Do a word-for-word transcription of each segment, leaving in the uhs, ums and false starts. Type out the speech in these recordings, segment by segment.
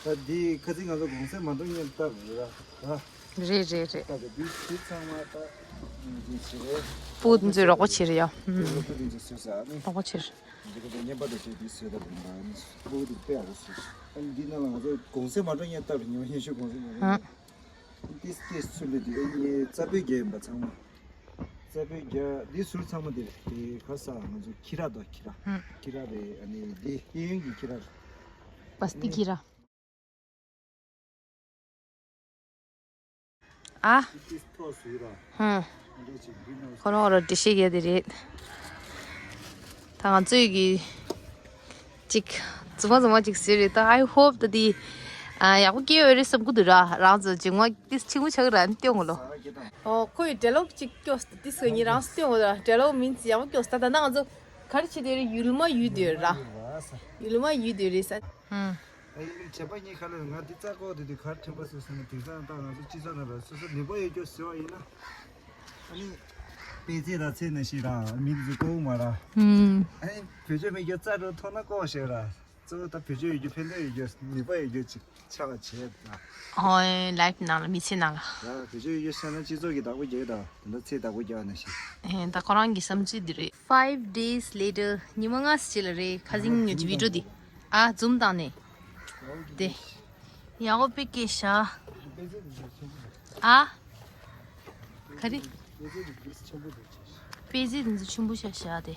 ད་འདི་ཁ་ཚིག་ང་ཚོ་གུང་སེང་མ་འགྲོ་སྔོན་བཏབ་རེད་ར། རེད་རེད་རེད། ད་འདི་འདི་ཚང་མ་ད་འདི་ཚོ་རེད། སྤུ་གུ་འདི་ཚོས་རོགས་པ་བྱེད་རེད་ཡ། ཨུམ། སྤུ་གུ་འདི་ཚོས་བཟོས་ས་ནི། རོགས་པ་བྱེད། འདི་ག་ཚོ་བརྙན་པར་དུ་བྱས་འདི་བཟོས་ད་རུང་ར་ནི། སྤུ་གུ་འདི་དཔེ་ཡག་པོ་བཟོས། ཨ་ནི་འདི་ནང་ལ་ང་ཚོ་གུང་སེང་མ་འགྲོ་སྔོན་བཏབ་རེད། ཉི་མ་ཉི་ཤུ་གུང་སེང་མ་འགྲོ་སྔོན། ཨ། འདི་སྐྱེས་ཚུལ་ལས་འདི་ཨ་ནི་རྩ་བོད་རྒྱལ་ཡིན་པ་ཚང་མ། རྩ་བོད་རྒྱལ་འདི་ཟུར་ཚང་མ་འདི་རེད། དེ་ག་ས་ང་ཚོ་ཁྱི་ར་དང་ཁྱི་ར། ཧུམ། ཁྱི་ར་རེད། ཨ་ནི་འདི་གཡས་གཡོན་གྱི་ཁྱི་ར་རེད། པ་སི་ཏི་ཁྱི་ར། ཨ། ཏིས་ཏིས་ཐོག་ཟུར་ར། ཧུམ། འདི་ཅིག་འདི་ནང་ཁོ་རང་ར་འདི་ཤེས་ཡ་དེ་རེད། ད་ང་ཚོས་གི་ཅིག་རྫུན་མ་རྫུན་མ་ཅིག་ཟེར་རེད། ད་I hope ད་དེ་ཨ་ཡག་པོ་སྐྱེ་ཡོད་རེད་བསམ་གི་འདུག་ར། རང་ཚོ་མཇུག་མ་ཏིས་ཆེན་པོ་ཆགས་ར་ནི་སྟོན་གོ་ལོ། ཨོ་ཁོས་ཌའི་ལོག་ཅིག་སྐྱོ་སྟེ་ཏིས་ཁོས་ཉིད་རང་སྟོན་གོ་ལོ། ཌའི་ལོག་མིན་ཡག་པོ་སྐྱོ་སྟེ། ད་ད་ང་ཚོ་ག་རེ་བྱེད་དེ་རེད། ཡུལ་མ་ཡུལ་དེ་ར། ཡུལ་མ་ཡུལ་དེ་རེད་ས། ཧུམ། ཨ་ཡིན་དྲན་པ་ཉིད་ཁ་ལ་ང་འདི་རྩ་ཀོ་དེ་དུས་གར་དྲན་པ་སོ་སོ་ནས་དེང་སང་ད་ང་ཚོ་སྤྱི་ཚོགས་ནང་ལ་སོ་སོ་ནུས་པ་ཡོད་རྒྱུ་ཟེར་བ་ཡིན་ན། ཨ་ནི། དཔེ་ཆ་དང་ཚེ་ན་ཤི་ར་མི་འདི་ཚོ་ཀོ་མ་ར། ཧུམ། ཨ་ནི་བེད་སྤྱོད་མེད་རྒྱུ་རྩ་འགྲོ་ཐོག་ན་ཀོ་ཞེས་ར། གཙོ་བོ་ད་བེད་སྤྱོད་ཡོད་རྒྱུ་ཕན་ཐོགས་ཡོད་རྒྱུ་ནུས་པ་ཡོད་རྒྱུ་ཅིག་ཆགས་པ་བྱས་ད། ཧོ་ལའིབ་ནང་ལ་མི་ཚེ་ནང་ལ། ཡ་བེད་སྤྱོད་ཡོད་རྒྱུ་ཤ་ན་སྤྱི་ཚོགས་ཀྱི་བདག་པོ་རྒྱག་ད་དེ་འདྲ་ཚེ་བདག་པོ་རྒྱག་ན་ཤི། ཨེ་ད་ཁོ་རང་གི་བསམ་ཚུལ་འདི་རེད། Five days later. ཉི་མ་ལྔ་ཙམ་ལ་རེད། ཁ་སང་ཉི་མ་ཅིག་བི་ཌི་ཡོ་འདི། ཨ་ཛུམ་བཏང་ནས། དེ། ཡག་པོ་དཔེ་སྐྱེས་ཤག་ཨ། ག་རེ། དཔེ་ཆ་འདི་ཚོ་ཆེན་པོ་ཆགས་ཤག་དེ།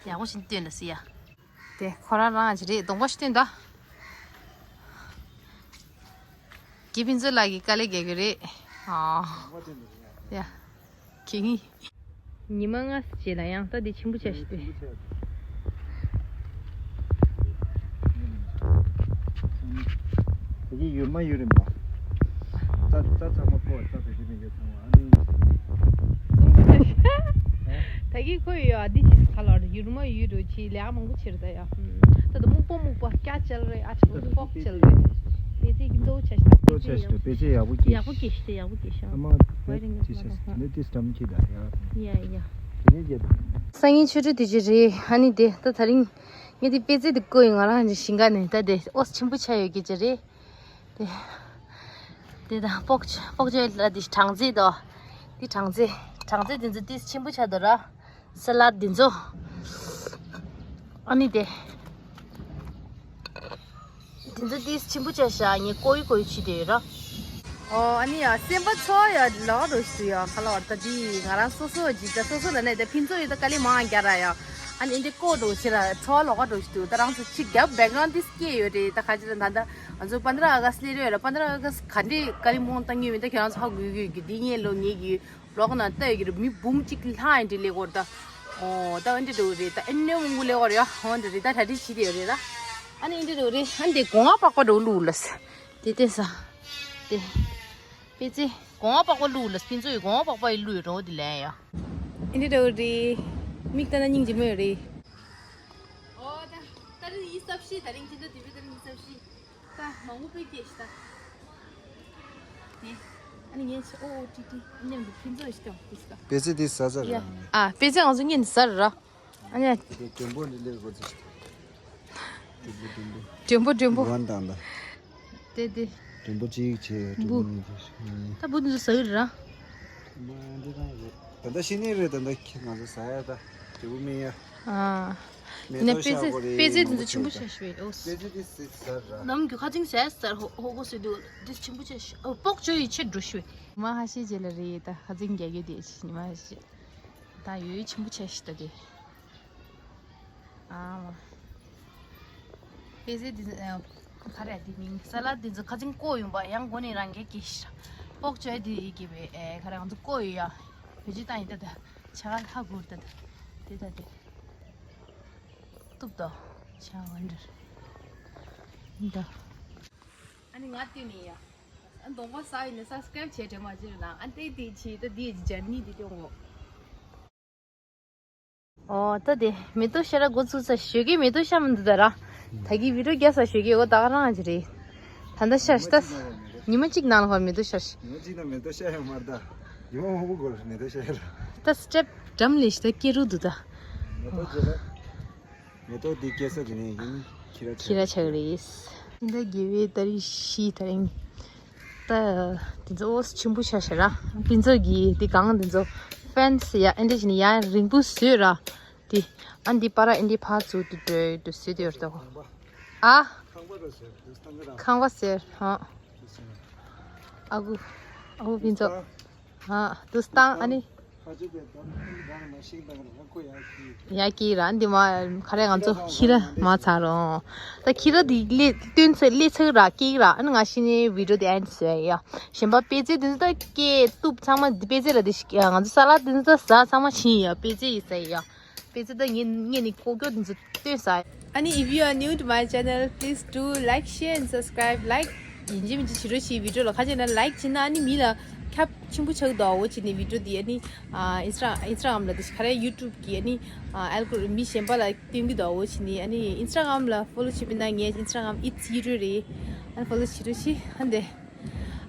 ཡག་པོ་ཞིག་སྟོན་ལ་སི་ཡ། དེ་ཁོ་རང་རང་ཅི་རེད། གདོང་པ་ཞིག་སྟོན་ད། དགེ་ཕུན་ཚོགས་ལགས་ཀྱིས་དཀའ་ལས་རྒྱག་གི་རེད། ཨ། ཡ། ཁྱེད་ཉི་མ་ལྔ་ཙམ་རྗེས་ལ་ཡང་ད་འདི་ཆེན་པོ་ཆགས་ཤིག་སྟེ། དེ་གི་ཡུར་མ་ཡུར་རིམ་པ། རྩྭ་རྩྭ་ཚང་མ་ཁོ་རྩྭ་བེད་སྤྱོད་མི་འཇོག་ཚང་མ་ཨ་ནི། ད་གི་ཁོ་ཡོད་ཨ་འདི་ཅིག་ག་ལ་ཡུར་མ་ཡུར་རུ་ཅི་ལས་མང་པོ་ཕྱིར་ད་ཡ། ད་ད་སྨུག་པོ་སྨུག་པོ་སྐྱ་ཅལ་རེད། ཨ་ཆ་པོ་ཕོག་ཅལ་རེད། དཔེ་ཆ་གི་མདོ་ཆ་ཞིག་ད། མདོ་ཆ་ཞིག་ད་དཔེ་ཆ་ཡག་པོ་སྐྱེས། ཡག་པོ་སྐྱེས་ཤི་ད་ཡག་པོ་སྐྱེས་ཤི། ཨ་མ་ཝེ་རིང་གི་ཊི་ཤར་ཊི་དེ་ནས་ཏིས་འགྲམ་གྱི་ད་ཡ། ཡ་ཡ། དེ་ནས་རྒྱབ། སང་ཉིན་ཆུ་ཚོད་དུས་ཅི་རེད། ཨ་ནི་དེ་ད་ད་རིང་ངས་དེ་དཔེ་ཆ་དེ་བཀོད་ཡིན། ང་རང་ཞིང་ཁ་ནས་ད་དེ་ཨོ་ཆེན་པོ་ཆགས་ཡོད་ཀྱི་ཅི་རེད། དེ་དེ་ད་སྤོག་སྤོག་ཅོ་ལ་དེ་སྦྲང་རྩི་དོ། དེ་སྦྲང་རྩི་སྦྲང་རྩི་དེ་ཚོ་ཏིས་ཆེན་པོ་ཆགས་འདུག་ར། ས་ལད་འདི་ཚོ། ཨ་ནི་དེ། འདི་ཚོ་ཏིས་ཆེན་པོ་ཆགས་ཤག་ངས་ཀོ་ཡི་ཀོ་ཡི་བྱས་ཏེ་ཡོད་ར། ཨོ་ཨ་ནི་ཡ་སེམས་པ་ཚོ་ཡ་ལོག་འགྲོ་ཞིག་ཡ་ཁ་ལོ་ད་འདི་ང་རང་སོ་སོ་ཇི་ད་སོ་སོ་ལ་ནས་ད་ཕན་ཚུན་ཡོད་ད་དཀའ་ལས་མང་རྒྱག་ར་ཡ། ཨ་ནི་འདི་ཀོ་འགྲོ་ཞིག་ར་ཚོ་ལོག་འགྲོ་ཞིག་འདུག་ད་རང་ཚོ་ཅིག་རྒྱབ་བེག་རོན་ཌི་ཏིས་སྐྱེས་ཡོད་རེད། ད་ཁ་ཅིག་ད་ད་ད་ང་ཚོ་པན་དྲ་ཨ་ག་སི་ལས་རེད་ཡོད་ར། པན་དྲ་ཨ་ག་སི་ག་འདྲས་དཀའ་ལས་མང་བཏང་ངེས་མིན་ད་ཁྱེད་རང་ཚོ་ཧ་གོ་གི་ཡོད་ཀྱི་འདི་ངས་ལོ་ངེས་ཀྱི་ཡོད། ལོག་ན་ལྟ་ཡོད་ཀྱི་རེད། མི་འབུམ་གཅིག་ལྷག་ཡིན་འདྲི་ལས་སྐོར་ད། ཨོ་ད་འདི་འདྲ་རེད། ད་ཨེ་ནེ་མང་པོ་ལས་སྐོར་ཡ་ཧོན་འདྲ་རེད། ད་གྲ་སྒྲིག་བྱེད་དེ་ཡོད་རེད་ད། ཨ་ནི་འདི་འདྲ་རེད། ཨ་འདི་གོང་བ་པགས་པ་འགྲོ་ལུག་ལ་ས། དེ་དེ་ས། དེ། དཔེ་ཆ་གོང་བ་པགས་པ་ལུག་ལ་ས། ཕན་ཚུན་གོང་བ་པགས་པ་ཡི་ལུག་ཡོད་འགྲོ་འདི་ལན་ཡ། ཨེ་འདི་འདྲ་རེད། མིག་ལྟ་ན་སྙིང་རྗེ་མོ་ཡོད་རེད། ཨོ་ད་ད་རིང་ཡིན་ས་ཤི། ད་རིང་ཁྱེད་ཚོ་དེ་བས་ད་རིང་ཡིན་ས་ཤི། ད་མང་པོ་དཔེ་སྐྱེས་ཤི་ད། ནས། ཨ་ནི་ངས་ཨོ་ཨོ་ཏི་ཏི་མཉམ་དུ་ཕན་ཚུན་ཞིག་ཀྱང་ཏིས་ཀ། དཔེ་ཆ་འདི་ཟ་ཟ་ཡ། ར། ཨ་དཔེ་ཆ་ང་ཚོ་གཉིས་ཟ་ར་ར། ཨ་ནི། དེ་དེ་མགྲོན་པོ་འདི་ལས་གོ་ཚིག་མགྲོན་པོ་མགྲོན་པོ། མགྲོན་པོ་མགྲོན་པོ། ཝན་དང་ད། དེ་དེ། མགྲོན་པོ་གཅིག་བྱས་མགྲོན་པོ་གཉིས་བྱས། ད་བུ་འདི་ཚོ་ཟ་གི་ར། མ་འདི་རང་རེད། ད་ལྟ་ཤི་ནི་རེད། ད་ལྟ་ཁྱེད་ང་ཚོ་ཟ་ཡ་ད་འབྲས་བུ་སྨིན་ཡ། ཨ། མེ་ནས་ཏོག་དཔེ་ཆ་ཤ་གོ་རེ་དཔེ་ཆ་མང་པོ་འདི་ཚོ་ཆེ་ཆེན་པོ་ད། ཆེ་ཤོས་ཨོ། དཔེ་ཆ་འདི་སི་ཟ་ར། ནམ་རྒྱུན་ཁ་ཚིང་ཟས་ཟར་ཧོ་ཧོ་གོ་སི་འདུག་འདི་ཆེན་པོ་ཆེ་ཤོས་ཨོ། པོག་ཅོ་ཡི་ཆེ་འགྲོ་ཤོས། ཉི་མ་ཧ་ཤེ་རྗེས་ལ་རེད། ད་ཁ་ཚིང་རྒྱག་རྒྱུ་དེ་ཉི་མ་ཧ་ཤེ། ད་ཡོད་ཡོད་ཆེན་པོ་ཆེ་ཤོས་ད་དེ། ཨ་མ། དཔེ་ཆ་འདི་ཨ། ག་རེ་འདི་མིང་ས་ལད་འདི་ཚོ་ཁ་ཚིང་བཀོག་ཡོང་པ་ཡང་མགོ་ནས་རང་གིས་སྐྱེས་ཤ། པོག་ཅོ་འདི་ཡི་གི་བའི་ཨེ་ག་རེ་ང་ཚོ་བཀོག་ཡོད་ཡ། བེད་སྤྱོད་བཏང་ཡིན་ད་ད། ཆ་ག་ལྷ་གུར་ད་ད། དེ་ད་དེ། གཏུབ་ད། ཆ་ག་འདྲ། འདི་ད། ཨ་ནི་ང་བལྟས་ནས་ཡ། ཨ་གདོང་པ་ཟ་ཡིན་ན་སབ་སི་ཀ་རེབ་བྱས་དྲན་མ་བརྗེད་ན་ཨ་ཏེ་ཏེ་ཆི་ད་འདི་ཇར་ནི་འདི་སྟོན་གོ། ཨོ་ད་དེ་མེ་ཏོག་ཤར་ར་འགོ་ཚུགས་ས་ཞོགས་ཀས་མེ་ཏོག་ཤར་མི་འདུག་ད་ར། ད་གི་བི་ཌི་ཡོ་རྒྱག་ས་ཞོགས་ཀས་འོ་ད་ག་རང་ཅི་རེད། ད་ད་ཤར་ཤི་ད། ཉི་མ་གཅིག་ནང་ལ་ཧོ་མེ་ཏོག་ཤར་ཤི། ཉི་མ་གཅིག་ནང་མེ་ཏོག་ཤར་ཡོང་མར་ད། ཉི་མ་མང་པོ་འགོར་མེ་ཏོག་ཤར་ཡོང་ར། ད་སི་ཊེབ་འགྲམ་ལས་ཤི་ད་སྐྱེ་རུ་འདུག་ད། མེ་ཏོག་རྒྱས་ལ། མེ་ཏོག་འདི་སྐྱེ་ས་དེ་ནས་ཡིན་ཁྱི་ར་ཁྱི་ར་ཆགས་རེད། འདི་དགེ་བའི་ཏ་རིག་བཞི་དེ་རིང་། ད་དེ་ཚོ་ཆེན་པོ་ཆགས་ཤག་ར། ཕན་ཚུན་གྱི་དེ་གང་དེ་ཚོ་ཕེན་སི་ཡ་ཨེ་འདྲ་བྱས་ནས་ཡ་རིང་པོ་བཟོས་ར། དེ་ཨ་འདི་པ་ར་ཨེ་འདི་ཕར་ཚུར་དུ་འགྲོ་དུ་བཟོས་དེ་ཡོད་དོ། ཨ། ཁང་པ་ཟེར་ཧ། ཨ་ཁུ། ཨ་ཁུ་ཕན་ཚུན། ཧ། དུ་སྟངས་ཨ་ནི། ཡ་ཀི་ར་འདི་མ་ཁ་རེ་ང་ཚོ་ཁྱི་ར་མ་ཚར་རོ། ད་ཁྱི་ར་འདི་ལས་སྟོན་ཚེ་ལས་ཚེ་ར་ཀི་ར། ཨ་ནི་ང་ཤི་ནི་བི་ཌིའོ་དེ་ཨན་སོ་ཡ། གཞན་པ་པེ་ཙེ་འདི་ཚོ་ད་ཀེ་ཏུབ་ཚང་མ་འདི་པེ་ཙེ་ར་འདི་ཤི་ང་ཚོ་ས་ལ་འདི་ཚོ་ད་ཟ་ཚང་མ་ཤི་ཡ། པེ་ཙེ་ཡི་ས་ཡ། པེ་ཙེ་ད་ངེད་ངེད་ནི་ཀོ་ཀྱོ་འདི་ཚོ་སྟོན་ས། ཨ་ནི། If you are new to my channel, please do like, share and subscribe. Like ཡིན་གཅིག་མིན་གཅིག་བྱེད་རོགས་ཞེས། བི་ཌིའོ་ལ་ཁ་ཅིག་ན་ལའིག་བྱེད་ན་ཨ་ནི་མི་ལ་ཁྱབ་ཆེན་པོ་ཆགས་འདུག་འོ་བྱས་ནས་བི་ཌིའོ་འདི་ཨ་ནི་ཨིན་སི་ཊ་ཨིན་སི་ཊ་གྷ་རམ་ལ་འདི་ཁ་རེ་ཡུ་ཊུབ་གི་ཨ་ནི་ཨལ་གོ་རི་མི་གཞན་པ་ལ་སྟོན་གྱི་འདུག་འོ་བྱས་ནས་ཨ་ནི་ཨིན་སི་ཊ་གྷ་རམ་ལ་ཕོ་ལོ་བྱེད་པ་ན་ངའི་ཨིན་སི་ཊ་གྷ་རམ་ཨིཊ་ཡུ་ཊུབ་རེད། ཨ་ནི་ཕོ་ལོ་བྱེད་རོགས་ཞེས། ཧ་འདི།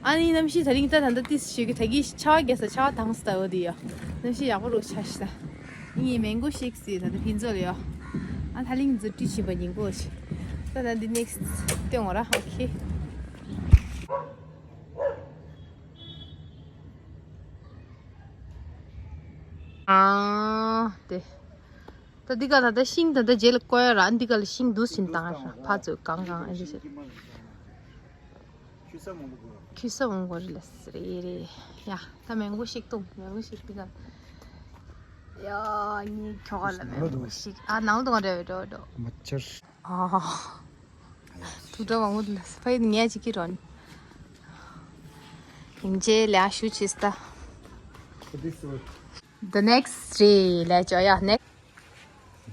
ཨ་ནི་གནམ་གཤིས་དེ་རིང་ད་ད་ལྟ་ཏིས་ཞུ་གི་ད་གི་ཆར་པ་རྒྱག་ས་ཆར་པ་དྭངས་སུ་ལྟ་བུ་དེ་ཡོད། གནམ་གཤིས་ཡག་པོ་རུ་ཆགས་ཤི་ད། ངས་མེང་གོ་ཤེག་ཟེར་ད་ལྟ་ཕན་ཚུན་ལ་ཡོད། ཨ་ད་ལིང་ཛུ་ཏི་ཤི་བ་ཉིན་གོ་ཤི། ད་ད་འདི་ནེག་སི་ཊི་སྟོན་འོ་ར། ཨོ་ཁེ། ཨ་དེ། ད་འདི་ག་ད་ད་ཤིང་ད་ད་རྗེས་ལ་བཀོད་ཡ་ར། འདི་ག་ལ་ཤིང་འདུག་ཟིན་བཏང་ཡ་ར། ཕ་ཚོས་གང་གང་ཨེ་འདྲ་ཟེར། ཁྱུ་ས་མང་པོ་དགོས། ཁྱུ་ས་མང་པོ་རེད་ལ་རེད་རེད། ཡ་ད་མེང་གོ་ཤེག་འཐུང་། མེང་གོ་ཤེག་འདི་ག་ཡ་ངའི་ཁྱོ་ག་ལ་མེང་གོ་ཤེག་ཨ་ནང་དུ་ག་འདྲ་བའི་འགྲོ་འགྲོ། མ་ཆར། ཨ་ཐུག་འགྲོ་མང་པོ་འདུག་ལ་ཕ་ཡི་ངས་ཅིག་གི་རོན། ཡིན་རྗེས་ལ་ཞུ་ཆེས་ད། The next day ལ་ཅོ་ཡ་next།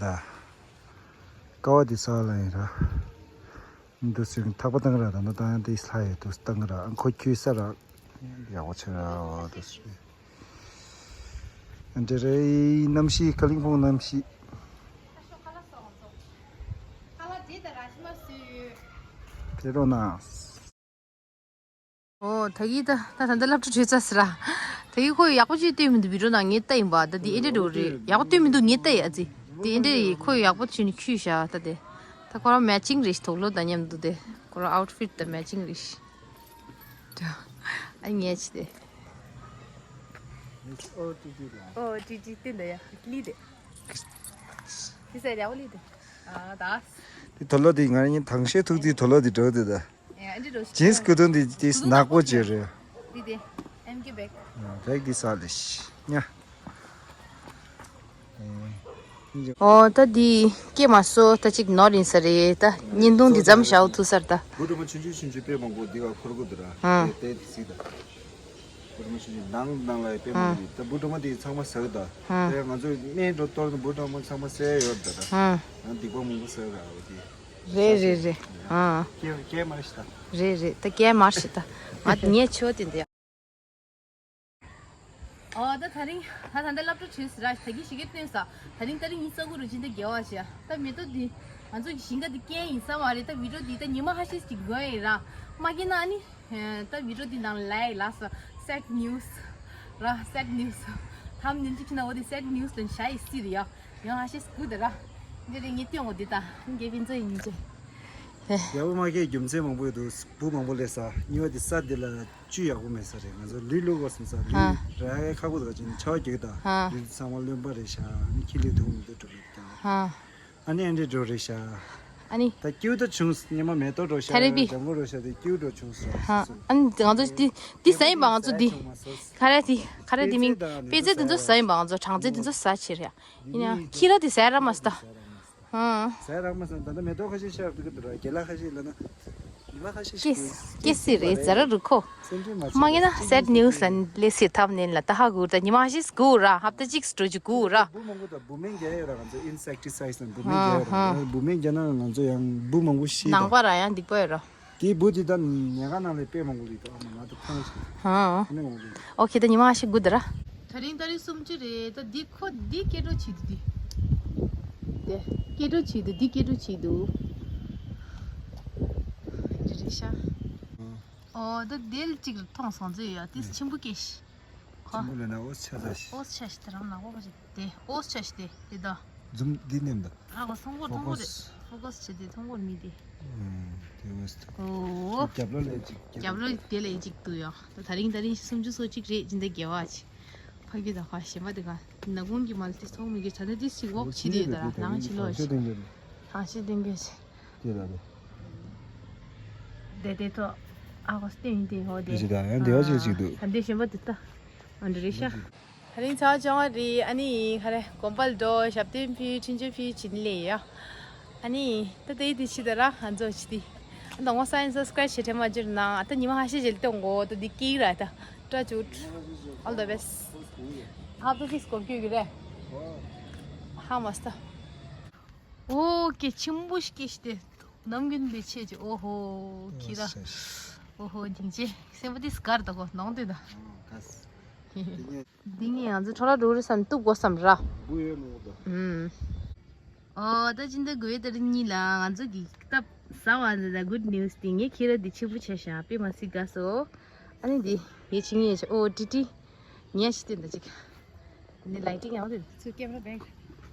ད། ཀ་བ་དེ་ས་ལ་ཡིན་ར། འདུག་སེ་ཐག་པ་བཏང་ར། ད་ནི་ད་ཡང་དེ་ལྷ་ཡི་དུ་བཏང་ར། ཨང་ཁོ་ཁྱོད་ས་ར། ཡག་པོ་ཆེ་ར་འདུག་སེ། འདི་རེད་གནམ་གཤིས། ཀ་ལིང་ཕུང་གནམ་གཤིས། ཕེ་རོ་ན། ཨོ་ད་གི་ད་ད་ད་ལྟ་སློབ་གྲྭ་གྲོལ་ཚར་སི་ར། ད་གི་ཁོ་ཡག་པོ་ཅིག་སྟོན་མི་འདུག་བི་ཌིའོ་ནང་ངས་ལྟ་ཡིན་པ། ད་འདི་ཨེ་འདྲ་འགྲོ་རེད། ཡག་པོ་སྟོན་མི་འདུག་ངས་ལྟ་ཡ་ཙི། འདི་ཨེ་འདྲ་ཡིན། ཁོ་ཡག་པོ་བྱས་ནས་ཁྱུས་བཞག་ད་དེ། ད་ཁོ་རང་མེ་ཅིང་རེད། དུག་ལོག་དང་མཉམ་དུ་དེ། ཁོ་རང་ཨའུཊ་ཕིཊ་དང་མེ་ཅིང་རེད། ཨ་ངས་ཅི་དེ། ཨོ་ཏི་ཏི་ལ། ཨོ་ཏི་ཏི་སྟེ་འདི་ཡ་ལི་དེ། ཏི་སེ་ར་ཡ་ལི་དེ། ཨ་ད། དེ་དུག་ལོག་དེ་ང་ཡིན་དང་ཤེས་ཐུག་དེ་དུག་ལོག་དེ་འགྲོ་དེ་ད། ཨེ་ཨ་འདྲི་འགྲོ་ཞིག་ཇིན་སི་སྐུ་དུང་དེ་དེ་ནག་པོ་བྱས་རེད། ལི་དེ། ཨེམ་ཀི་བེག་ད་གི་ས་ལི་ཤི་ཉ། ཨོ་ད་འདི་སྐྱེས་མ་སོ་ད་ཅིག་ནོར་ཡིན་ས་རེད། ད་བརྙན་ཐུང་འདི་ཙམ་བཞག་ཐུག་སར་ད། བུ་ཕྲུག་མ་ཆུང་ཆུང་ཆུང་ཆུང་དཔེ་མང་པོ་འདི་ག་འཁོར་གོ་འདུག་ར། ཨ་དེ་དེ་སྲིད་ད། བུ་ཕྲུག་མ་ཆུང་ཆུང་ནང་ནང་ལ་དཔེ་མང་པོ་འདུག་ད་བུ་ཕྲུག་མ་དེ་ཚང་མ་ཟ་གི་ད། ཨ་དེ་ང་ཚོ་སྨན་འགྲོ་གཏོར་ན་བུ་ཕྲུག་མ་ཚང་མ་ཟས་ཡོད་ད་ར། ཨ་ཡང་སྡིག་པ་མང་པོ་ཟ་གི་ར་འོ་དེ། རེད་རེད་རེད། ཨ་སྐྱེ་སྐྱེ་མ་རེད་ཤི་ད། རེད་རེད། ད་སྐྱེ་མ་རེད་ཤི་ད། ང་ངས་ཆོ་དེ་འདི། ཨོ་ད་ད་རིང་ད་ད་ལྟ་སློབ་གྲྭ་ཆོས་སི་ར། ད་གི་ཞིག་གེ་སྟོན་ས། ད་རིང་ད་རིང་ཉིན་གསར་འགོ་རུ་ཕྱིན་ཏེ་དགེ་བ་བྱས། ད་མེ་ཏོག་འདི་ང་ཚོ་གི་ཞིང་ཁ་འདི་རྐྱེན་ཡིན་ས་མ་རེད། ད་བི་ཌིའོ་འདི་ད་ཉི་མ་ཧ་ཤེས་ཀྱི་དགོས་ཡིན་ར། མ་གི་ན་ཨ་ནི་ད་བི་ཌིའོ་འདི་ནང་ལ་ཡི་ལ་ས་སེཌ་ནིའུ་སི་ར། སེཌ་ནིའུ་སི་ཐམ་ཉིན་གཅིག་ཁྱི་ན་འོ་དེ་སེཌ་ནིའུ་སི་ལ་ཤ་ཡི་སི་རེད་ཡ། ཡང་ཧ་ཤེས་སི་དགོས་ད་ར། འདི་རེད་ངས་སྟོན་འོ་འདི་ད་རྒྱལ་ཕན་ཚོ་ཡིན་ཅེ། ཡག་པོ་མ་སྐྱེས་རྒྱུ་མཚན་མང་པོ་ཡོད་འདུག་བུ་མང་པོ་སླེབས་ས། གཉིས་པ་དེ་ས་འདི་ལ་བཅུད་ཡག་པོ་མེད་ས་རེད། ང་ཚོ་ལུད་བླུག་དགོས་བསམ་ས། ལུད་ཨ་རག་ཡ་ཁག་པོ་འདུག་ག་ཅིག་ཆར་པ་རྒྱག་ད། ཨ་ལུད་ཚང་མ་རློན་པ་རེད་ཤག་ཨ་ནི་ཁྱི་ལུད་འཐུང་མི་འདུག་འགྲོ་རེད་ཀྱང་། ཨ་ཨ་ནི་ཨ་འདྲས་འགྲོ་རེད་ཤག་ཨ་ནི་ད་སྐྱིད་པོ་ད་བྱུང་། ཉི་མ་མེ་ཏོག་འགྲོ་ཤག་ཐེ་རེ་པི། ལྗང་གུ་འགྲོ་ཤག་དེ་སྐྱིད་པོ་འགྲོ་བྱུང་སོང་ཨ་སོང་། ཨ་ནི་ང་ཚོ་འདི་འདི་ཟ་ཡིན་པ། ང་ཚོ་འདི་ཁ་ར་དེ་ཁ་ར་དེ་མིན་པེ་ཙེ་དེ་ཚོ་ཟ་ཡིན་པ། ང་ཚོ་སྦྲང་རྩི་དེ་ཚོ་ཟ་ཕྱིར་ཡ། ཡིན་ཡང་ཁྱི་ར་དེ་ཟ་ར་མ་སོང་ད། ཧང་། ཟ་རག་མ་སོང་། ད་ལྟ་མེ་ཏོག་ཁ་ཤས་ཤར་འདུག་གི་འདུག་ར། རྒན་ལགས་ཁ་ཤས་ལབ་ན། རྒན་ལགས་ཁ་ཤས་ཤིག་སྐྱེ་སྲིད་རེད་ཟེར་ར་རུ་ཁོ། སེམས་ཁྲལ་མ་མ་ངེས་ན་སེཌ་ནིའུ་སི་ལ་སླེབས་སྲིད་ཐབས་ནན་ལ་ད་ཧ་གོ་ད། ཉི་མ་ཤིས་གོ་ར། ཧབ་ཏ་གཅིག་སྤྲོ་རྒྱུ་གོ་ར། འབུ་མང་པོ་དང་འབུ་སྨན་རྒྱག་ཡོད་ར། ང་ཚོ་ཨིན་སེག་ཊི་སའིཌ་དང་འབུ་སྨན་རྒྱག་ཡོད་ར། ཧང་ཧང་། འབུ་སྨན་རྒྱག་ན་ང་ཚོ་ཡང་འབུ་མང་པོ་ཤི་ད། ནང་པ་ར་ཡང་སྡིག་པ་ཡོད་ར། དེའི་འབུ་དེ་ད་ཉལ་ཁང་ནང་ལ་དཔེ་མང་པོ་ལུས་འདུག་ཨ་མ་ང་ད་ཐང་ཞིག་ཧང་། ཨ་ནི་འོང་གི། ཨོ་ཁེ། ད་ཉི་མ་ཤིག་དགུ་ད་ར། ད་རིང་ཏ་རིག་སུམ་ཅུ་རེད། ད་འདི་ཁོ་འདི་སྐྱེ་འགྲོ་བྱེད་དུ་འདི། དེ་སྐྱེ་འགྲོ་བྱེད་དུ་འདི་སྐྱེ་འགྲོ་བྱེད་དུ། འདི་རེད་ཤག་ཨོ་ད་དེ་ལ་གཅིག་མཐོང་སོང་ཚོད་ཡོད་དེ་ཆེན་པོ་སྐྱེ་ཤི། ཁོ་ཆེན་པོ་ལས་ན་ཨོ་ཆ་ས་ཤི། ཨོ་ཆ་ཤི་ད་རང་ནག་པོ་ཁ་ཤི། དེ་ཨོ་ཆ་ཤི་དེ་དེ་ད། ཛུམ་འདི་ནེམ་ད། ཨ་གོ་སོང་གོ་སོང་གོ་རེད། ཨ་གོས་བྱས་ཏེ་མཐོང་གོ་མི་དེ། ཨ་དེ་བས་ཏེ། ཨོ། རྒྱབ་ལོགས་ལ་གཅིག་རྒྱབ་ལོགས་དེ་ལ་གཅིག་འདུག་ཡ། ད་དེ་རིང་དེ་རིང་སུམ་ཅུ་སོ་གཅིག་རེད། སྤྱི་ཟླ་བརྒྱད་པ་ཅིག་ཕ་གི་དང་ཁ་ཞེ་མ་དེ་ག་ནག་ཁུང་གི་མལ་ཏི་ཐོག་མི་གི་ད་ནི་ཏིས་ཅིག་འོག་ཆི་དེ་ད་ར་ནང་ཆི་ལོ་ཞིག་ཐང་ཤེས་ལྡན་གྱི་ཞིག་དེ་ལ་རེད། དེ་དེ་ཐོག་ཨ་གོས་སྟེང་དེ་ཧོ་དེ་ཞིག་ད་ཡང་དེ་བ་ཞིག་ཅིག་འདུག་ད་འདི་ཞེ་མ་དེ་ད་ཨ་འདྲ་རེད་ཤག་ད་རིང་ཆ་བ་བྱུང་བ་རེད། ཨ་ནི་ཁ་རེ་དགོན་པ་ལ་འགྲོ། ཞབས་བརྟན་ཕུལ། འཕྲིན་བཅོལ་ཕུལ་བྱེད་ནི་ལས་ཡ། ཨ་ནི་ད་དེ་དེ་ཕྱི་ད་ར་ང་ཚོ་ཕྱི་དེ། ཨ་ད་ངོ་སའིན་སབ་སི་ཀ་རའིབ་བྱེད་ཁྲལ་མ་བྱེད་ནང་ཨ་ད་ཉི་མ་ཧ་ཤེས་བྱེད་ལྟོས་འགོ་ད་འདི་ཀིག་ར་ད་ཏྲ་ཅུད། All the best. ཧབ་ཏུ་ཕིས་གོ་རྒྱུ་གི་རེད། ཧ་མ་སྟ། ཨོ་ཀེ་ཆེན་པོ་ཞིག་སྐྱེས་ཏེ་ནམ་རྒྱུན་པའི་ཆེད་ཀྱི་ཨོ་ཧོ་ཁྱི་ར། ཨོ་ཧོ་སྙིང་རྗེ། སེམས་པ་དེ་སྐར་ད་གོ་ནང་དུ་ད། འདི་ངས་ང་ཚོ་འཕྲོ་བརླག་འགྲོ་རེད་བསམ་གཏུབ་དགོས་བསམ་ར། ཨུམ། ཨོ་ད་ཕྱི་ཟླ་དགུ་པའི་ཏ་རིག་གཉིས་ལ་ང་ཚོ་གི་སྟབས་བཟང་བ་འདི་ད་good news དེ་ངའི་ཁྱི་ར་འདི་ཆེན་པོ་ཆགས་ཤག་དཔེ་མ་སྲིད་དགའ་སོ། ཨ་ནི་འདི་ངའི་ཆེ་ངའི་ཆེ་ཨོ་ཏི་ཏི། ཉལ་ཞིག་སྟེར་འདི་ཅིག་འདི་ལའི་ཊིང་ཡང་འདི་ཚུར་ཀེམ་ར་བེག་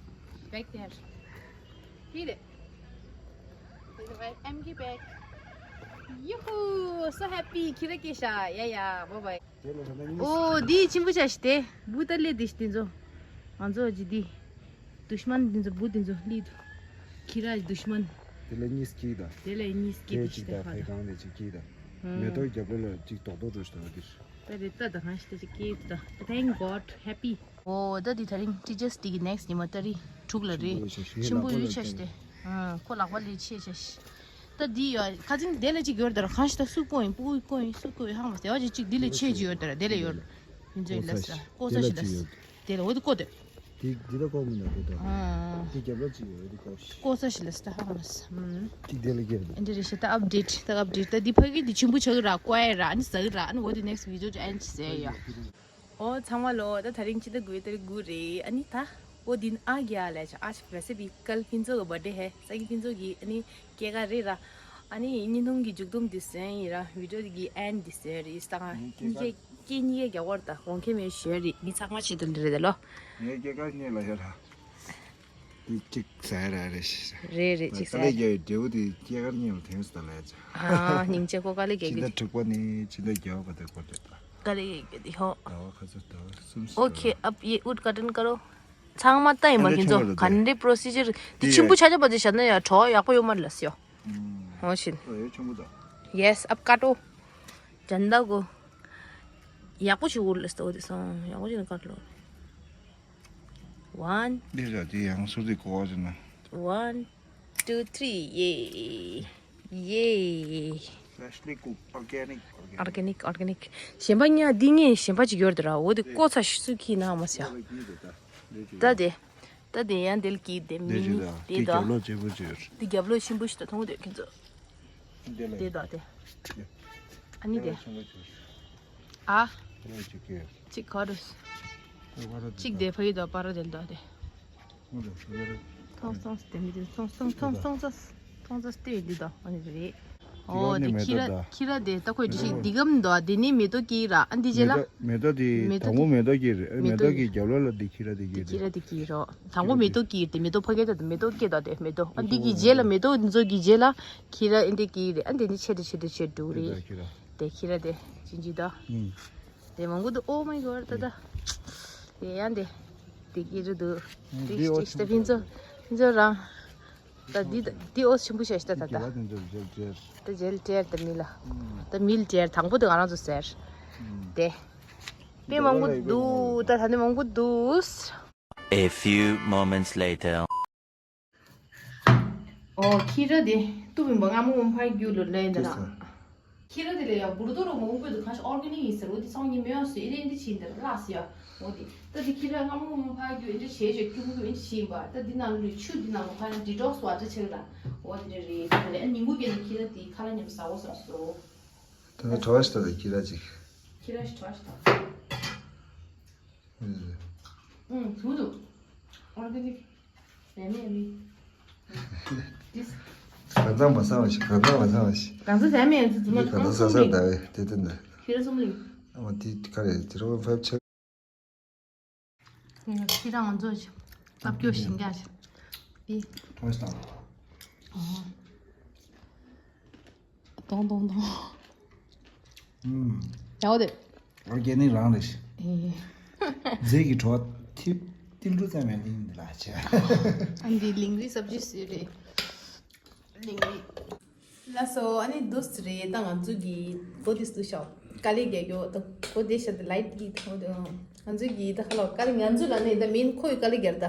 བེག་དེར། ཧི་རེད། This is my M K bag. Yoo-hoo! So happy. ཁྱི་ར་སྐྱེས་ཤག་ཡ་ཡ། Bye bye. ཨོ་འདི་ཆེན་པོ་ཆགས་ཤག་དེ་བུ་ད་ལེ་འདི་ཤི་འདི་ཚོ། ང་ཚོ་ཇི་འདི་དུཤ་མན་འདི་ཚོ་བུ་འདི་ཚོ་ལི་དུ། ཁྱི་ར་དུཤ་མན། དེ་ལ་གཉིས་སྐྱིད་ད། དེ་ལ་གཉིས་སྐྱིད་དེ་དུ་ཤི་དེ་ཕ་ཕའི་ཧ། གང་ལས་ཅིག་སྐྱིད་ད། མེ་ཏོག་རྒྱབ་ལོགས་ལ་ཅིག་རྡོག་རྡོག་འགྲོ་ཤི་ད་འདིར། ད་རེད་ད་ད་ཧང་ཤི་ད་ཅིག་སྐྱིད་ད། Thank God, happy. ཨོ་ད་འདི་ད་རིང་ཊི་ཅར་སི་ཌེ་གི་ནེག་སི་ཊི་ཉི་མ་ཏ་རིག་དྲུག་ལ་རེད། ཆེན་པོ་ཡོད་ཆ་ཤི་དེ། ཨ་ཁོ་ལག་པ་ལས་ཆེ་ཆ་ཤི། ད་འདི་ཡ་ཁ་ཚིག་དེ་ལ་ཅིག་ཡོད་ད་ར་ཧང་ཤི་ད་སུ་ཀོ་ཡིན་པུ་ཀོ་ཡིན་སུ་ཀོ་ཡིན་ཧང་མ་སྟེ་ཡ་ཅིག་ཅིག་འདི་ལས་ཆེ་ཅིག་ཡོད་ད་ར་དེ་ལ་ཡོད། ཡིན་ཚོད་ལ་ས་ཀོ་ས་ཤི་ལ་ས། དེ་ལ་འོ་དེ་ཀོ་དེ། དེ་འདི་ལ་ཀོ་མི་འདུག་དེ་དང་། ཨ་དེ་རྒྱབ་ལ་ཅིག་ཡོད་དེ་ཀོ་ཤི། ཀོ་ས་ཤི་ལ་ས་ཧང་མ་ས། ཨུམ། ཅིག་དེ་ལ་རྒྱབ་དེ། འདི་རེ་ཤི་ད་ཨབ་ཌེཊ་ད་ཨབ་ཌེཊ་ད་འདི་ཕ་གི་འདི་ཆེན་པོ་ཆགས་གི་ར་ཀོ་ཡ་ར་ཨ་ནི་ཟ་གི་ར་ཨ་ནི་འོ་དེ་ནེག་སི་ཊི་བི་ཌི་ཡོ་ཅིག་ཨེན་ཌི་ཟེར་ཡ། ཨོ་ཚང་མ་ལོ། ད་ད་རིང་ཕྱི་ཟླ་དགུ་པའི་ཏ་རིག་དགུ་རེད། ཨ་ནི་ད་ཨོ་དིན་ཨ་གི་ཨ་ལས་ཆ་ཨ་ཆ་བེ་སེ་བི་ཀལ་ཕིན་ཚོ་གི་བར་ཌེ་ཧེ་ས་གི་ཕིན་ཚོ་གི་ཨ་ནི་སྐྱེས་སྐར་རེད་ར། ཨ་ནི་བརྙན་ཐུང་གི་མཇུག་སྡོམ་འདི་སོན་ཡིན་ར་བི་ཌི་ཡོ་གི་ཨེན་ཌི་འདི་སོན་རེད་ད། ངའི་སྐྱེས་སྐར་སྐྱེས་གཉིས་ཀ་རྒྱ་གར་ད་གོང་ཁེ་མེད་ཞོལ་རེད། མི་ཚང་མ་ཆེད་དུ་འདི་རེད་ད་ལོ། ངའི་སྐྱེས་སྐར་སྔོན་ལ་ཡོད་ར། འདི་གཅིག་ཟ་ཡ་ར་རེད་ཤི། རེད་རེད་ཅིག་ཟ་ཡ། དཀའ་ལས་རྒྱག་ཡོད་འབྲས་བུ་དེ་སྐྱེས་སྐར་སྔོན་ལ་ཐོན་སོང་ད་ལ་ཡ་ཆ། ཨ་སྙིང་རྗེ་ཁོ་དཀའ་ལས་རྒྱག་གི་ཕྱི་ཟླ་དྲུག་པ་ནས་ཕྱི་ཟླ་བརྒྱད་པ་བར་དུ་སྐོར་རེད་ད། དཀའ་ལས་རྒྱག་གི་འདི་ཧོ། ཟླ་བ་ཁ་ཚོ་ཟླ་བ་གསུམ་ཞིག་ཨོ་ཁེ་ཨབ་ཡེ་ཨུད་ཀ་ཊན་ཀ་རོ། ཚང་མ་ལྟ་ཡིན་པ་ཁྱེད་ཚོ་ག་འདྲའི་པྲོ་སི་ཇར་དེ་ཆེན་པོ་ཆ་ཆ་པ་དེ་བཞག་ན་ཡ་གྲོགས་ཡག་པོ་ཡོད་མ་རེད་ལ་སི་ཡོ། ཧོ་ཤིན། ཡེས་ཨབ་ཀ་ཊོ། ཇན་ད་གོ། ཡག་པོ་ཞིག་འུར་ལ་སི་ཏོ་དེ་སོང་ཡག་པོ་ཞིག་ན་ཀ་ཊོ། One, འདི་ར་དེ་ཡང་སུ་དེ་གོ་བ་ཟེར་ན། One, two, three, ཡེ། ཡེ། Freshly cooked, organic, organic. Organic, organic. གཞན་པ་ཉ་འདི་ངས་གཞན་པ་ཅིག་ཡོད་དེ་ར་འོ་དེ་ཀོ་ཚ་ཤི་སུ་ཁྱི་ན་མ་ཟེར། ད་དེ། ད་དེ་ཡང་དེ་ལ་ཀི་དེ་མི་ནི་དེ་ད། དེ་རྒྱབ་ལོགས་ཆེན་པོ་ཅིག་ཡོད། དེ་རྒྱབ་ལོགས་ཆེན་པོ་ཞིག་ད་མཐོང་དེ་ཁྱེད་ཚོ། དེ་ལ་དེ་ད་དེ། ཨ་ནི་དེ། ཨ། གཅིག་ག་རུ། གཅིག་དེ་ཕ་ཡི་དོ་པ་ར་དེ་ལ་དོ་དེ། ཐོང་ཐོང་དེ་མི་དེ་ཐོང་ཐོང་ཐོང་ཐོང་ཚ་ཐོང་ཚ་སྟེ་འདི་དོ་ཨ་ནི་རེད། ཨོ་དེ་ཁྱི་ར་ཁྱི་ར་དེ་ད་ཁོས་འདི་ཞིག་འདི་གམ་དོ་དེ་ནི་མེ་ཏོག་སྐྱེས་ར་ཨ་འདི་རྗེས་ལ། མེ་ཏོག་དེ་མེ་ཏོག་དང་པོ་མེ་ཏོག་སྐྱེས་རེད་མེ་ཏོག་གི་རྒྱབ་ལོགས་ལ་དེ་ཁྱི་ར་དེ་སྐྱེས་རེད། དང་པོ་མེ་ཏོག་སྐྱེས་དེ་མེ་ཏོག་ཕ་གི་དོ་དེ་མེ་ཏོག་སྐྱེས་དོ་དེ་མེ་ཏོག་ཨ་འདི་གི་རྗེས་ལ་མེ་ཏོག་འདི་ཚོ་གི་རྗེས་ལ་ཁྱི་ར་ཨ་འདི་སྐྱེས་རེད་ཨ་འདི་ནི་ཆེ་དེ་ཆེ་དེ་ཆེ་འགྲོ་རེད། དེ་ཁྱི་ར་དེ་ཅིན་ཅི་ད། དེ་མང་པོ་འདུག Oh my God ད་ད། དེ་ཡང་དེ། དེ་ཀི་རུ་འདུག་ཏིག་ཏིག་ཏིག་ཕིན་ཚོ། ཕིན་ཚོ་རང་། ད་འདི་ད་འདི་ཨོ་ཆེན་པོ་ཞེ་ཞེ་ད་ད་ད། ད་ཇེལ་ཏེར་ད་མི་ལ། ད་མིལ་ཏེར་དང་པོ་དེ་ང་རང་ཚོ་ཟེར། དེ། དཔེ་མང་པོ་འདུག་ད་ད་ནི་མང་པོ་འདུག A few moments later. ཨོ་ཁྱི་ར་དེ་ཏུ་མིན་པ་སྔ་མོ་ཕར་རྒྱུག་ལོ་ལེན་དེ་ན། ཁྱི་ར་དེ་ལས་ཡང་བུར་དོ་རོ་མོ་དགོས་དུ་གང་ཞིག་ཨོར་ག་ནིག་ཡིན་ཟེར་འོ་དེ་སང་ཉིན་མེ་ཡོང་སུ་ཨེ་རེ་འདི་ཕྱིན་དེ་ལགས་སུ་ཡ། འོ་དེ་ད་དེ་ཁྱི་ར་སྔ་མོ་ཕར་རྒྱུག་ཨེ་འདྲ་བྱས་བྱས་ཀྱུ་ཀུ་ཨེ་འདྲ་ཕྱིན་པ་ད་འདི་ནང་ལུས་ཆུ་འདི་ནང་ལོ་ཕར་ཡང་ཌི་ཊོག་སི་ཝ་ཊར་ཆགས་ར། འོ་དེ་འདྲ་རེད་དེ་ལས་ཉིན་གུང་གྱེན་དུ་ཁྱི་ར་དེ་ཁ་ལག་མཉམ་ཟ་འོ་ཟ་སོ། ད་ད་གྲོ་བ་ཞིག་ད་ད་ཁྱི་ར་ཅིག་ཁྱི་ར་ཞིག་གྲོ་བ་ཞིག་ད། ཨུང་། ཐུང་དུ། ཨོར་ག་ནིག་ཡ་མི་ཡ་མི། This གང་ཚང་མ་ཚང་བ་ཞིག་གང་ཚང་མ་ཚང་བ་ཞིག་གང་ཚང་ཡ་མི་ཡ་ཚོ་ཚང་མ་གང་ཚང་ས་ས་ཟླ་བའི་དེ་དེ་འདྲ། ཁྱི་ར་གསུམ་ལིང་། ཨ་མ་དེ་ག་རེ་ཛི་རོ་ཝན་ཕའིབ་ཆག་ཁྱི་ར་ང་ཚོ་ཞིག་ལབ་སྐྱོ་ཞིང་རྒྱ་ཞིག་དེ། ཐོང་སྟངས། ཨ། ཏོང་ཏོང་ཏོང་། ཨུམ། ཡག་པོ་འདུག་ཨོར་གེ་ནིག་རང་རེད། ཨེ། རྫས་ཀྱི་བྲོ་བ་ཐིབས་ཏིལ་འབྲུ་ཙམ་ཡང་ལིང་འདི་ལ་བྱས། ཨ་འདི་ལིང་རི་སབ་ཇི་སུ་རེད། ལིང་རི། ལགས་སོ། ཨ་ནི་འདུག་སེ་རེད། ད་ང་ཚོ་གི་གོ་དེ་སུ་ཤོག་དཀའ་ལས་རྒྱག་རྒྱུ་ད་གོ་དེ་ཤ་དེ་ལའིབ་གི་ཐོག་ང་ཚོ་གི་ད་ཁ་ལོ་དཀའ་ལས། ང་ཚོ་ལ་ནི་ད་མིན་ཁོ་ཡི་དཀའ་ལས་རྒྱག་ད།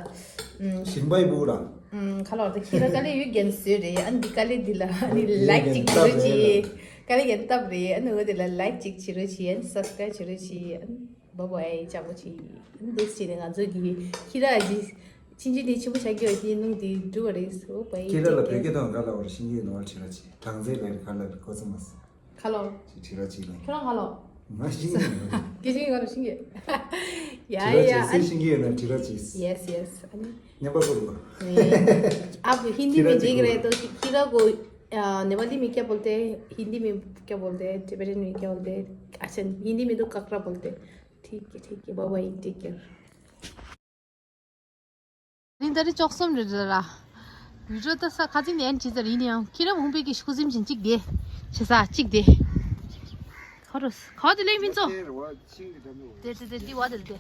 ཨུམ། ཞིང་པ་ཡི་བུ་ར། ཨུམ། ཁ་ལོ་ད་ཁྱི་ར་དཀའ་ལས་ཡོད་རྒན་སུ་རེད། ཨ་ནི་འདི་དཀའ་ལས་འདི་ལ་ཨ་ནི་ལའིབ་ཅིག་བྱེད་རོགས་གྱིས། དཀའ་ལས་རྒན་སྟབས་རེད། ཨ་ནི་འོ་དེ་ལ་ལའིབ་ཅིག་བྱེད་རོགས་གྱིས། ཨ་ནི་སབ་སི་ཀ་རའིབ་བྱེད་རོགས་གྱིས། ཨ་ནི། བྷའི་བྷའི། ཅག་པོ་ཆེ། འདུག་སེ་ནས་ང་ཚོ་གི་ཁྱི་ར་གི་ཕྱིན་ཆད་དེ་ཆེན་པོ་བྱ་རྒྱུ་ཡོད་དེ་ནང་དེ་འགྲུབ་པ་རེད། ཨོ་བྷའི། ཁྱི་ར་ལ་བོད་སྐད་ཐོག་ག་ལ་བར་ཤིང་གི་ནོར་བྱེད་ར་ཆེ། གྲངས་ཚད་ལ་ག་ལ་གོ་ཚང་མ་སོང་། ཁ་ལོ། ཁྱི་ར་ཆེ་ལ། ཁྱོད་རང་ཁ་ལོ། ང་ཤིང་གི་ནོར། སྐད་ཆེན་གི་ནོར་ཤིང་གི། ཡ་ཁྱི་ར་ཡ། ཆེ་སེ་ཤིང་གི་ཡོད་ན་ཁྱི་ར་ཆེ། ཡེས་ཡེས། ཨ་ནི། ཉམས་པ་ཁུར་དགོས། आप हिंदी में देख रहे हैं तो खीरा को नेपाली में क्या बोलते हैं, हिंदी में क्या बोलते हैं, टिबेटन में क्या बोलते हैं? अच्छा, हिंदी में तो काकरा बोलते हैं। ठीक है, ठीक है, बाय बाय, टेक केयर। ནི་ད་རེས་བཅུ་གསུམ་རེད་ལ། བི་ཌི་ཡོ་ད་ས་ཁ་ཚིག་ནས་ཨན་ཅི་ཙར་ཡིན་ཡང་ཁྱི་རབས་ཧུང་པའི་གི་ཤུགས་སེམས་ཅན་གཅིག་དེ། བྱེད་ས་གཅིག་དེ། ཁ་རུ་ཁ་དེ་ལེན་མིན་ཙོ། དེ་དེ་དེ་དེ་བ་དེ་དེ།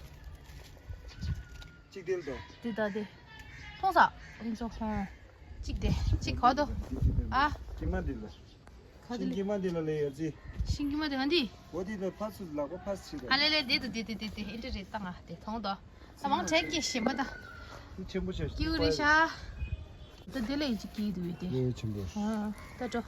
གཅིག་དེ་ལ་དོ། དེ་ད་དེ། མཐོང་ས། ཨན་ཙོ་ཧོང་། གཅིག་དེ་གཅིག་ཁ་དོ། ཨ། ཀྱི་མ་འདི་ལ། ག་དེ་ལེ། ཤིང་ཀྱི་མ་འདི་ལ་ལེ་ཡ་ཙི། ཤིང་ཀྱི་མ་དེ་ག་འདི། འོ་དེ་ལ་ཕ་སུ་ལག་པ་ཕ་སུ་ཕྱི་ལ། ཨ་ལེ་ལེ་དེ་དུ་དེ་དེ་དེ་དེ་ཨེ་འདྲ་རེད་ད་ང་དེ་མཐོང་དོ། ད་མང་དྲེག་གི་ཞིམ་པ་ད། དེ་ཆེན་པོ་ཆ་ཞིག་ཀིའུ་རེད་ཤ། ད་དེ་ལ་ཡི་ཅི་ཀིའུ་དུ་བས་དེ། ལེ་ཆེན་པོ། ཨ་ད་འགྲོ།